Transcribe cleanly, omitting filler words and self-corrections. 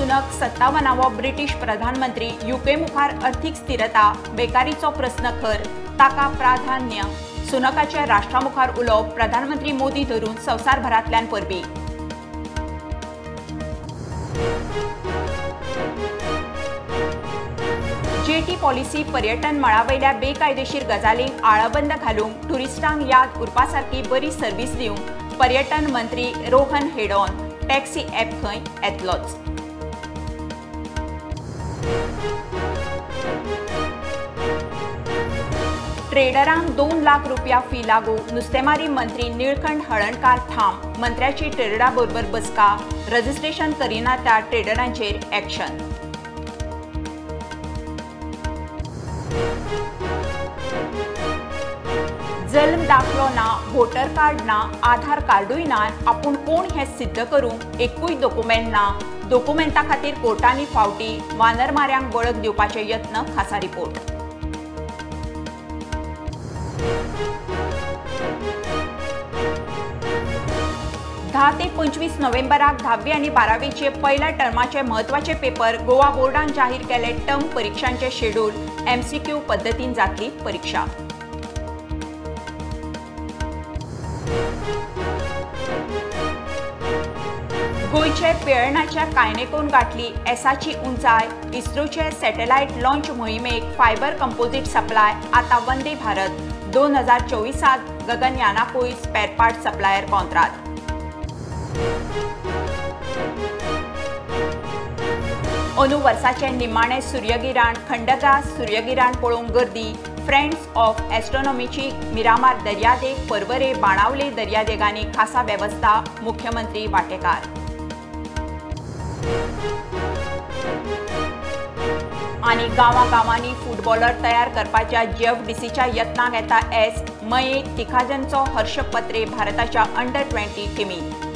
Sunak 57वो British प्रधानमंत्री. UK मुखार अर्थीक स्थिरता, बेकारीचो प्रस्न खर, ताका प्राधान्य. सुनकाचे राष्ट्रा मुखार उलोवप प्रधानमंत्री मोदी धरून संवसारभरांतल्यान परबी. जेटी पॉलिसी पर्यटन मळावयल्या बेकायदेशीर गजालींक आळाबंद घालूंक ट्युरिस्टांक याद उरपा सारकी बरी सर्वीस दिवंक पर्यटन मंत्री रोहन हेडॉन. टॅक्सी ॲप खंय येतलोच. ट्रेडरांक 2 लाख रुपया फी लागू. नुस्तेमारी मंत्री निळकंठ हळणकार ठाम. मंत्र्याची ट्रेडरा बरोबर बसका. रजिस्ट्रेशन करिना त्या ट्रेडरांचेर ॲक्शन. जल्म दाखलो ना, वोटर कार्ड ना, आधार कार्डूय ना, आपूण कोण हें सिद्ध करूंक एकूय दोकुमेंत ना. दोकुमेंता खातीर कोर्टांनी फावटी. वानरमाऱ्यांक वळख दिवपाचे यत्न. खासा रिपोर्ट. धा ते 25 नोव्हेंबराक 10वी आनी 12वीचे पयल्या टर्माचे म्हत्वाचे पेपर गोवा बोर्डान जाहीर केले. टर्म परिक्षांचे शेड्यूल MCQ पद्दतीन जातली परिक्षा. गोंयचे पेरणाच्या कायनेकोन गाठली एसाची उंचाय. इस्रोचे सॅटेलायट लॉन्च मोहिमेक फायबर कंपोझिट सप्लाय. आतां वंदे भारत 2024 गगनयानाकूय स्पेअर पार्ट सप्लायर कॉन्त्रात. अंदू वर्साचें निमाणें सूर्यगिराण खंडग्रास सूर्यगिराण पळोवंक गर्दी. फ्रेंड्स ऑफ एस्ट्रॉनॉमीची मिरामार दर्यादेग, पर्वरे, बाणावले दर्यादेगांनी खासा वेवस्था. मुख्यमंत्री वाटेकार. आनी गांवागांवांनी फुटबॉलर तयार करपाच्या GFDCच्या यत्नांक येता एस. मये तिखाजनचो हर्ष पत्रे भारताच्या अंडर 20 टिमींत.